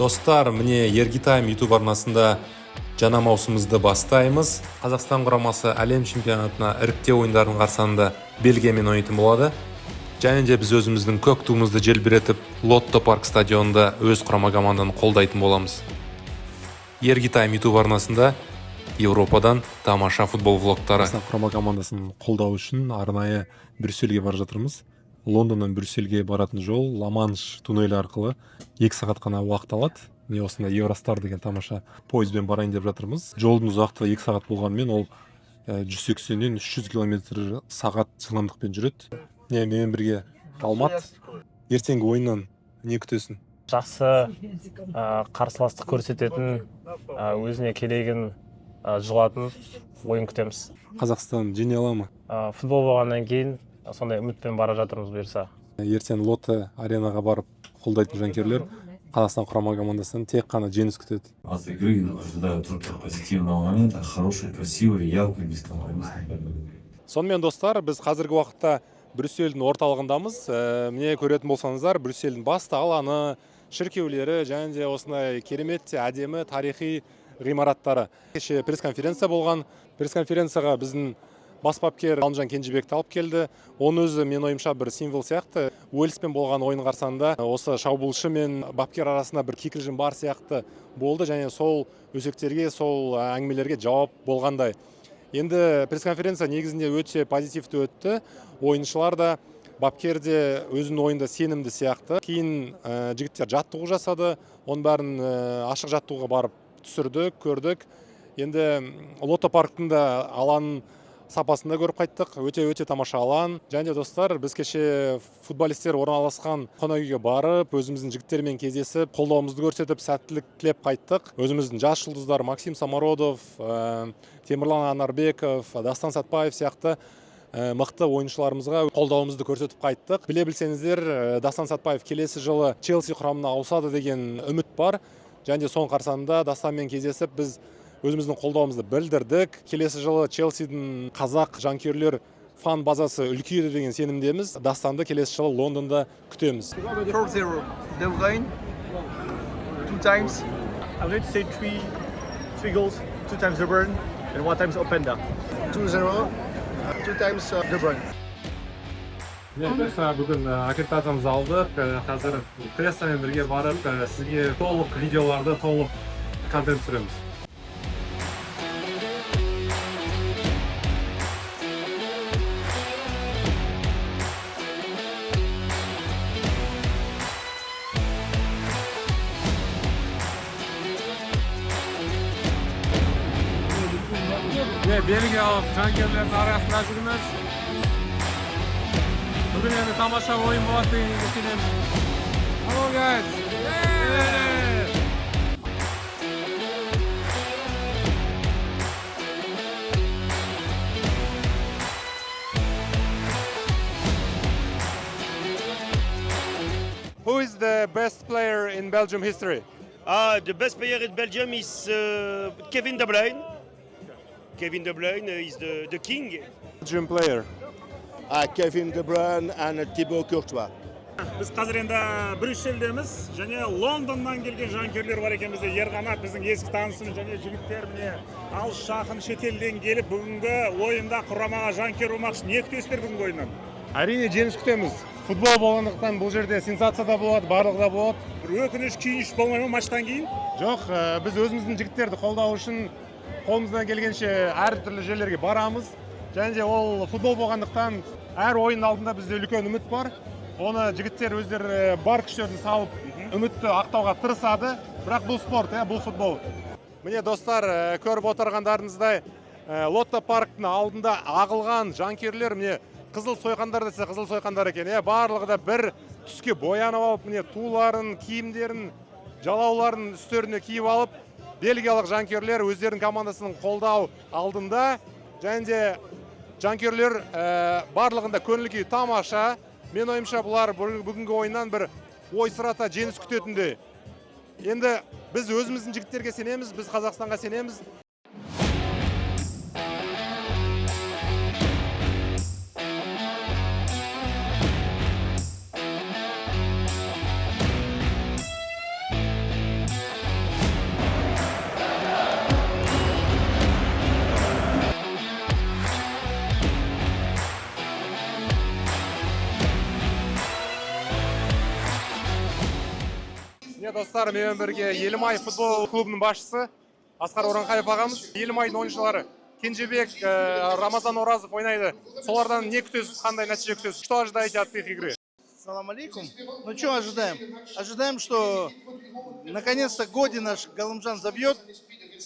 Достар, міне, Ергитайм YouTube арнасында жаңа маусымымызды бастаймыз. Қазақстан құрамасы әлем чемпионатына іріктеу ойындарының қарсаңында Бельгиямен ойнайтын болады. Және де біз өзіміздің көк туымызды желбіретіп, Лотто Парк стадионында өз құрама команданы қолдайтын боламыз. Ергитайм YouTube арнасында Еуропадан тамаша футбол влогтары. Қазақстан құрама командасын қолдау үшін арнайы Брюссельге бара жатырмыз. Лондоннан Брюссельге баратын жол Ла Манш туннелі арқылы 2 сағат қана уақыт алады. Міне, осындай Евростар деген тамаша пойызбен барайын деп жатырмыз. Жолдың ұзақтығы 2 сағат болғанымен, ол 180-нен 300 километр сағат жылдамдықпен жүреді. Міне, менімен бірге Алмат. Ертеңгі ойыннан не күтесің? Жақсы қарсыластық көрсететін, өзіне керегін жұлатын ойын күтеміз. Қазақстан жеңе ала ма? Футбол болғаннан кейін сондай үмітпен бара жатырмыз, бұйырса. Ертең Лотто Аренаға барып қолдайтын жанкүйерлер Қазақстан құрама командасынан тек қана жеңіс күтеді. От игры ожидаю только позитивного момента, хорошей, красивой, яркой, бескомпромиссной победы. Сонымен, достар, біз қазіргі уақытта Брюссельдің орталығындамыз. Міне, көретін болсаңыздар, Брюссельдің басты алаңы, шіркеулері және де осындай керемет те әдемі тарихи ғимараттары. Кеше пресс-конференция болған. Пресс-конференцияға біздің бас бапкер Ғалымжан Кенжебекті алып келді. Оның өзі, менің ойымша, бір символ сияқты. Уэльспен болған ойын қарсаңында осы шабуылшы мен бапкер арасында бір кикілжің бар сияқты болды және сол өсектерге, сол әңгімелерге жауап болғандай. Енді пресс-конференция негізінде өте позитивті өтті. Ойыншылар да, бапкер де өзінің ойында сенімді сияқты. Кейін жігіттер жаттығу жасады. Оның бәрін ашық жаттығуға барып түсірдік, көрдік. Енді Лотто Парктың да алаңын, сапасын да көріп қайттық. Өте, өте тамаша алаң. Және де, достар, біз кеше футболистер орналасқан қонақ үйге барып, өзіміздің жігіттермен кездесіп, қолдауымызды көрсетіп, сәттілік тілеп қайттық. Өзіміздің жас жұлдыздар Максим Самородов, Темірлан Анарбеков, Дастан Сатпаев сияқты мықты ойыншыларымызға қолдауымызды көрсетіп қайттық. Біле білсеңіздер, Дастан Сатпаев келесі жылы Челси құрамына ауысады деген үміт бар. Және де соның қарсаңында Дастанмен кездесіп, біз өзіміздің қолдауымызды білдірдік. Келесі жылы Челсидің қазақ жанкүйерлер фан базасы үлкейеді деген сенімдеміз. Дастанды келесі жылы Лондонда күтеміз. 4-0. De Bruyne, two times. I'm going to say three goals, two times De Bruyne and one times Openda. 2-0, two times De Bruyne. Міне, бүгін аккредитациямызды алдық. Қазір прессамен бірге барып, сізге толық видеоларды, толық контент түсіреміз. Міне, бельгиялық жанкүйерлердің арасында жүрміз. Бүгін енді тамаша ойын болады дегенге сенеміз. Hello, guys! Yeah! Who is the best player in Belgium history? Ah, the best player in Belgium is Kevin De Bruyne. Kevin De Bruyne is the king. Belgium player. Ah, Kevin De Bruyne and Thibaut Courtois. Біз қазір енді Брюссельдеміз және Лондоннан келген жанкүйерлер бар екен бізде. Ерқанат, біздің ескі танысымыз, және жігіттер, міне, алыс жақын шетелден келіп, бүгінгі ойында құрамаға жанкүйер болмақшы. Не күтесіздер бүгінгі ойыннан? Әрине, жеңіс күтеміз. Футбол болғандықтан, бұл жерде сенсация да болады, барлығы да болады. Бір өкініш, күйініш болмай ма матчтан кейін? Жоқ, біз өзіміздің жігіттерді қолдау үшін қолымыздан келгенше әртүрлі жерлерге барамыз. Және де ол футбол болғандықтан, әр ойын алдында бізде үлкен үміт бар. Оны жігіттер өздері бар күштерін салып, үмітті ақтауға тырысады. Бірақ бұл спорт, иә, бұл футбол. Міне, достар, көріп отырғандарыңыздай, Лотто Парктың алдында ағылған жанкүйерлер. Міне, қызыл сойқандар десе, қызыл сойқандар екен, иә. Барлығы да бір түске боянып алып, міне, туларын, киімдерін, жалауларын үстеріне киіп алып, бельгиялық жанкүйерлер өздерінің командасының қолдау алдында. Және де жанкүйерлер барлығында көңіл күй тамаша. Мен ойымша, бұлар бүгінгі ойыннан бір ойсырата жеңіс күтетіндей. Енді біз өзіміздің жігіттерге сенеміз, біз Қазақстанға сенеміз. Достар, менімен бірге Елімай футбол клубының басшысы Асқар Оранқаев ағамыз. Елімайдың ойыншылары Кенжебек, Рамазан Оразов ойнайды. Солардан не күтесіз, қандай нәтиже күтесіз? Что ожидаете от их игры? Салам алейкум. Ну что ожидаем? Ожидаем, что наконец-то Годи наш Галымжан забьет,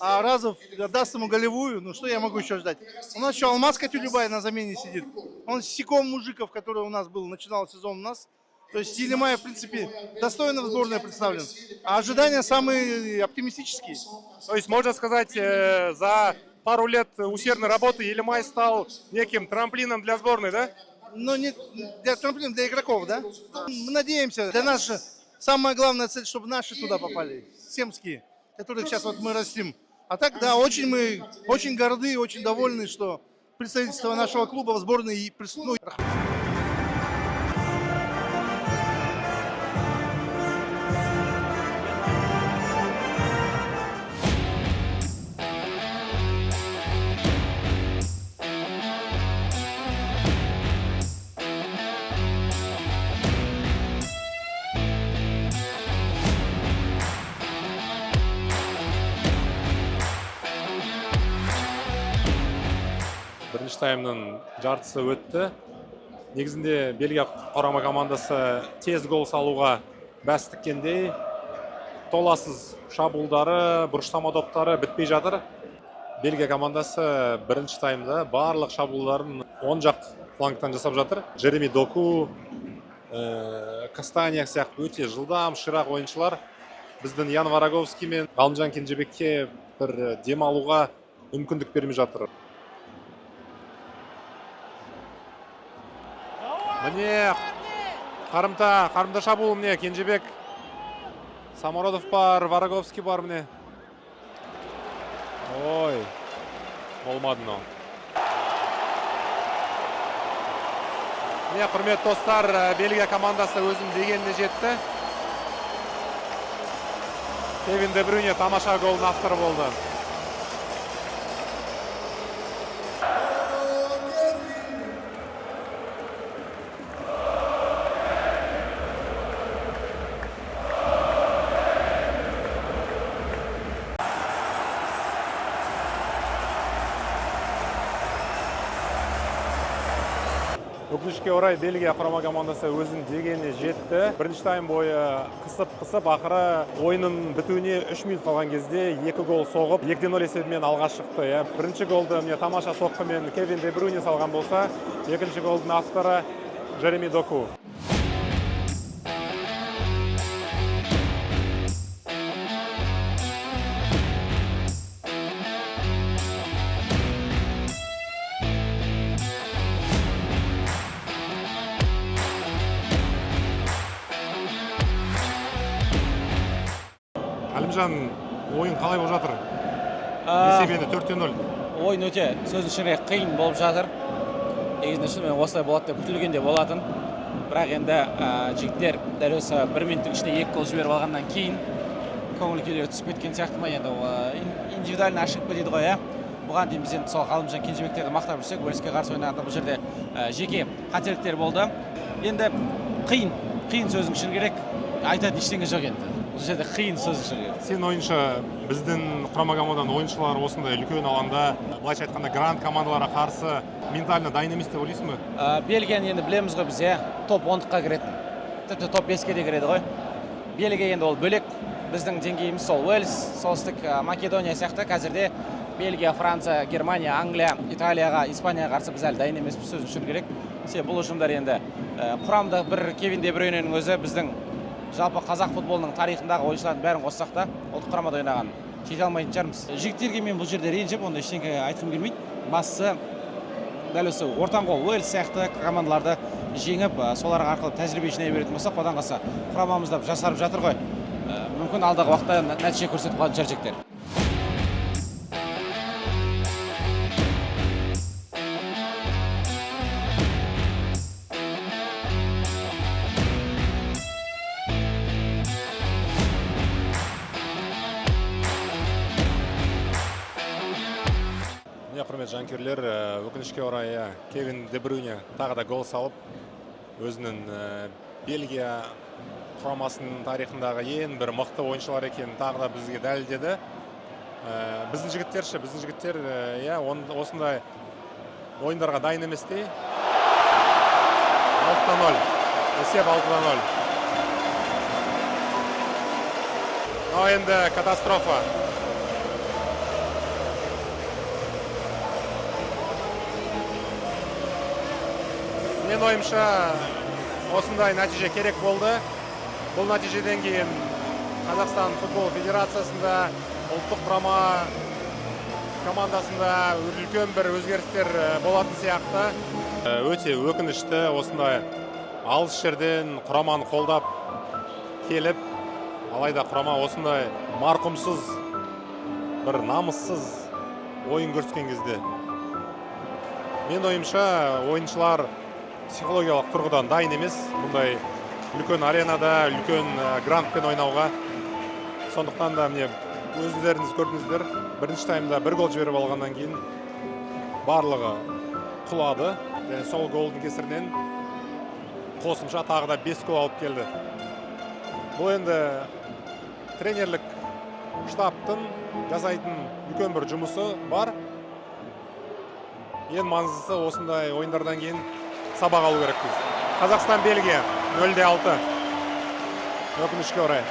а Оразов даст ему голевую. Ну что я могу еще ждать? У нас еще Алмаз Катюлюбай на замене сидит. Он сиком мужиков, который у нас был, начинал сезон у нас. То есть Елимай, в принципе, достойно в сборной представлен. А ожидания самые оптимистические. То есть, можно сказать, за пару лет усердной работы Елимай стал неким трамплином для сборной, да? Но не для трамплина, для игроков, да? Мы надеемся, для нас же самая главная цель, чтобы наши туда попали, семские, которых сейчас вот мы растим. А так, да, очень мы очень горды, очень довольны, что представительство нашего клуба в сборной и ну, Бірінші таймның жартысы өтті. Негізінде Бельгия құрама командасы тез гол салуға бәс тіккендей, толассыз шабуылдары, бұрыштама доптары бітпей жатыр. Бельгия командасы бірінші таймда барлық шабуылдарын оң жақ флангтан жасап жатыр. Джереми Доку, Кастанья сияқты өте жылдам, ширақ ойыншылар біздің Ян Вороговский мен Ғалымжан Кенжебекке бір демалуға мүмкіндік бермей жатыр. Міне, қарымта шабуыл, міне, Кенжебек, Самородов бар, Вороговский бар, міне. Ой, болмады мынау. Міне, құрметті достар, Бельгия командасы өзінің дегеніне жетті. Кевин Де Брюйне тамаша голдың авторы болды. Өкінішке орай, Бельгия құрама командасы өзінің дегеніне жетті. Бірінші тайм бойы қысып-қысып, ақыры ойынның бітуіне 3 минут қалған кезде екі гол соғып, 2-0 есебімен алға шықты. Иә. Бірінші голды, міне, тамаша соққымен Кевин Де Брюйне салған болса, екінші голдың авторы Джереми Доку. Әлімжан, ойын қалай болып жатыр? Есеп енді 4-0. Ойын өте, сөздің шыны керек, қиын болып жатыр. Негізінде шынымен осылай болады деп күтілген де болатын. Бірақ енді жігіттер дәл осы бір минуттың ішінде екі гол жіберіп алғаннан кейін көңіл күйлері түсіп кеткен сияқты ма енді, ол индивидуальный ошибка дейді ғой, иә. Бұған дейін біз енді сол Ғалымжан Кенжебектерді мақтап жүрсек, Уэльске қарсы ойнағанда бұл жерде жеке қателіктер болды. Енді қиын, қиын, сөздің шыны керек, айтатын ештеңе жоқ енді. Бұл жерде қиын, сөздің шыны керек. Сен ойынша, біздің құрама команданың ойыншылары осындай үлкен алаңда, былайша айтқанда, гранд командаларға қарсы ментально дайын емес деп ойлайсың ба? Бельгияны енді білеміз ғой біз, иә, топ 10-дыққа кіретін, тіпті топ 5-ке де кіреді ғой. Бельгия енді ол бөлек, біздің деңгейіміз сол Уэльс, Солтүстік Македония сияқты. Қазірде Бельгия, Франция, Германия, Англия, Италияға, Испанияға қарсы біз әлі дайын емеспіз, сөздің шыны керек. Себебі бұл ұжымдар енді құрамда бір Кевин Де Брюйненің өзі біздің жалпы қазақ футболының тарихындағы ойыншылардың бәрін қоссақ та, ұлттық құрамада ойнаған жете алмайтын шығармыз. Жігіттерге мен бұл жерде ренжіп, ондай ештеңе айтқым келмейді. Бастысы дәл осы ортан қол Уэльс сияқты командаларды жеңіп, соларға арқылы тәжірибе жинай беретін болсақ, одан қалса құрамамыз да жасарып жатыр ғой. Мүмкін алдағы уақытта нәтиже көрсетіп қалатын шығар жігіттер. Міне, құрметті жанкүйерлер, өкінішке орай, иә, Кевин Де Брюйне тағы да гол салып, өзінің Бельгия Құрамасының тарихындағы ең бір мықты ойыншылар екенін тағы да бізге дәлелдеді. Біздің жігіттер ше, біздің жігіттер, иә, осындай ойындарға дайын еместей. 6-0, есеп 6-0. Мынау енді катастрофа. Менің ойымша, осындай нәтиже керек болды. Бұл нәтижеден кейін Қазақстан футбол федерациясында, ұлттық құрама командасында үлкен бір өзгерістер болатын сияқты. Өте өкінішті, осындай алыс жерден құраманы қолдап келіп, алайда құрама осындай марқұмсыз, бір намыссыз ойын көрсеткен кезде, менің ойымша, ойыншылар психологиялық тұрғыдан дайын емес бұндай үлкен аренада, үлкен грандпен ойнауға. Сондықтан да, міне, өздеріңіз көрдіңіздер, бірінші таймда бір гол жіберіп алғаннан кейін барлығы құлады және сол голдың кесірінен қосымша тағы да бес гол алып келді. Бұл енді тренерлік штабтың жасайтын үлкен бір жұмысы бар. Ең маңыздысы, осындай ойындардан кейін сабақ алу керекпіз. Қазақстан, Бельгия, 0-6, өкінішке орай.